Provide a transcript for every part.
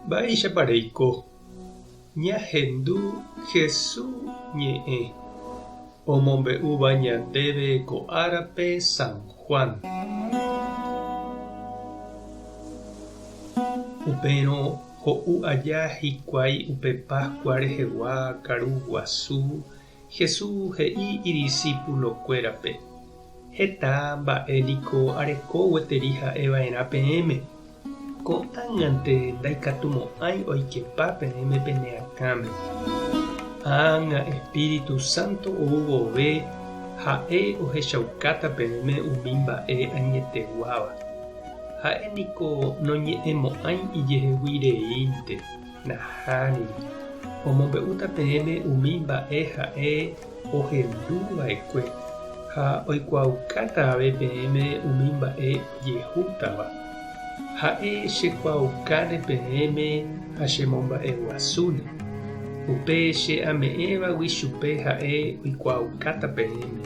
Mba'éichapa reiko? Ñahendu Jesús ñe'ẽ omombe'úva ñandéve ko árape San Juan. Upérõ ho'u aja hikuái upe Pascua rehegua karu guasu, Jesús he'i idisípulokuérape, Heta mba'e niko areko gueteri ha'e va'erã peẽme. Ko'ág̃ante ndaikatumo'ãi oikepa peẽme pene akãme. Ág̃a Espíritu Santo ou vove ha'e ohechaukáta peẽme umi mba'e añeteguáva. Ha'e niko noñe'ẽmo'ãi ijehegui reínte, nahániri. Omombe'úta peẽme umi mba'e ha'e ohendu va'ekue ha oikuaaukáta ave peẽme umi mba'e ojehútava. Ha'e chekuaaukáne peẽme ha chemomba'eguasúne. Upe che ame'ẽvagui chupe ha'e oikuaaukáta peẽme.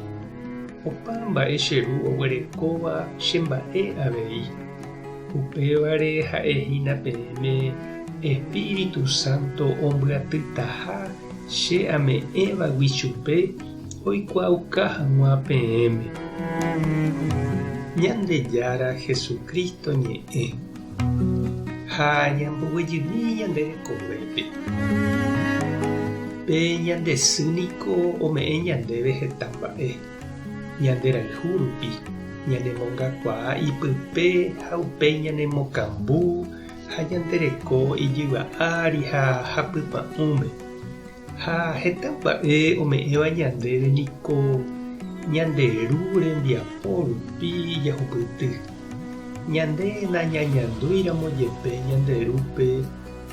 Opa mba'e che Ru oguerekóva che mba'e avei. Upévare ha'e hína peẽme Espíritu Santo ombyatytaha che ame'ẽvagui chupe oikuaauka hag̃ua peẽme. Ñandejára Jesucristo ñe'ẽ ha ñamboguejymi ñande rekovépe. Pe ñande sy niko ome'ẽ ñandéve heta mba'e, ñande rayhu rupi, ñanemongakuaa ipype ha upéi ñanemokambu ha ñande reko ijyva ári ha hapypa'ũme. Ha heta mba'e ome'ẽva ñandéve niko ñande Ru rembiapo rupi jahupyty. Ñande nañañandúiramo jepe ñande Rúpe,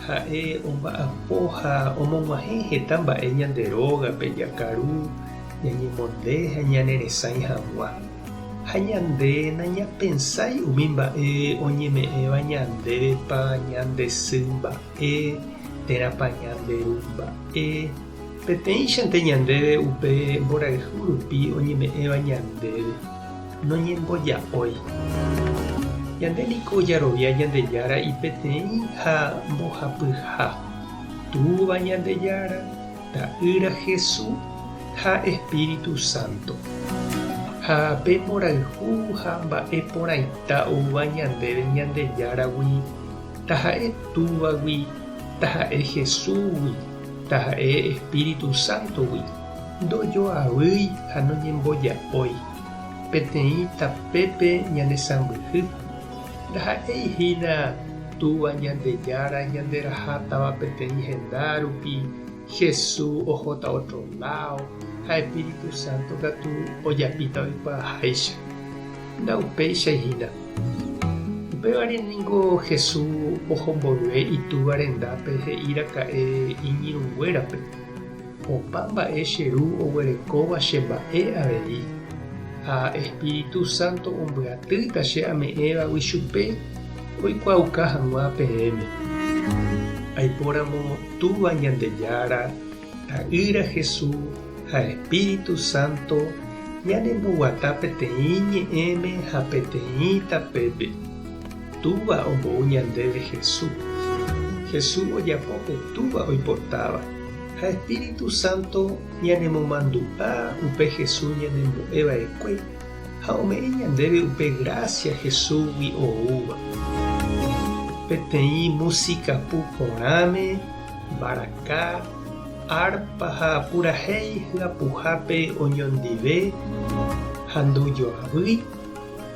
ha'e omba'apo ha omog̃uahẽ heta mba'e ñande rógape jakaru, ñañemonde ha ñaneresãi hag̃ua. Ha ñande nañapensái umi mba'e oñeme'ẽva ñandévepa ñande sy mba'e térãpa ñande ru mba'e, peteĩchante ñandéve upe mborayhu rupi oñeme'ẽva ñandéve, noñemboja'ói. Ñande niko jarovia Ñandejára ipeteĩ ha mbohapyha, Túva Ñandejára, Ta'ýra Hesu ha Espíritu Santo. Ha pe mborayhu ha mba'e porãita oúva ñandéve Ñandejáragui, taha'e Túvagui, taha'e Jesúsgui, taha'e Espíritu Sántogui, ndojoavýi ha noñemboja'ói. Peteĩ tapépe ñanesãmbyhy, ndaha'éi hína Túva Ñandejára ñanderahátava peteĩ henda rupi, Jesús ohóta ótro láo ha Espíritu Santo katu ojapíta oikuaaháicha. Ndaupéichai hína. Upévare ningo Jesús oho mboyve Itúva rendápe he'i raka'e iñirũnguérape, Opa mba'e che Ru oguerekóva che mba'e avei, ha Espíritu Santo ombyatýta che ame'ẽvagui chupe oikuaauka hag̃ua peẽme. Aipóramo Túva Ñandejára, Ta'ýra Jesús ha Espíritu Santo ñanemboguata peteĩ ñe'ẽme ha peteĩ tapépe. Túva ombou ñandéve Jesús. Jesús ojapo pe Túva oipotáva, ha Espíritu Santo ñanemomandu'a upe Jesús ñanembo'e va'ekue ha ome'ẽ ñandéve upe grásia Jesúsgui oúva. Peteĩ músika pu porãme, mbaraka, árpa ha purahéi hyapuhápe oñondive ha ndojoavýi,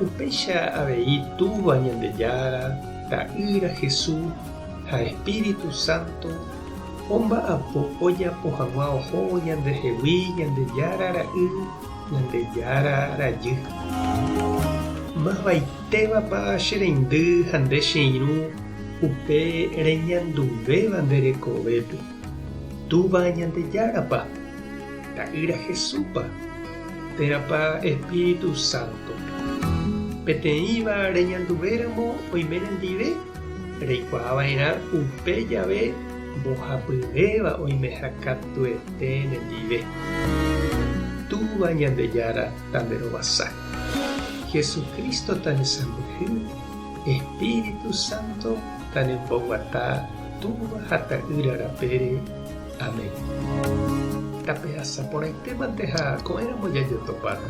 upéicha avei Túva Ñandejára, Ta'ýra Jesús ha Espíritu Santo omba'apo ojapo hag̃ua ohóvo ñandehegui Ñandejára Ra'y, Ñandejára rajy. Mavaitévapa che reindy ha nde che irũ upe reñanduvéva nde rekovépe? Túva Ñandejárapa? Ta'ýra Jesúspa? Térãpa Espíritu Santo? Peteĩva reñanduvéramo oime nendive, reikuaa va'erã upe jave mbohapyvéva oimeha katuete nendive. Túva Ñandejára tanderovasa. Jesucristo tanesãmbyhy. Espíritu Santo tanemboguata Túva ha Ta'ýra rapére. Amén. Tapehasa porãitémante ha ko'ẽramo jajotopáta.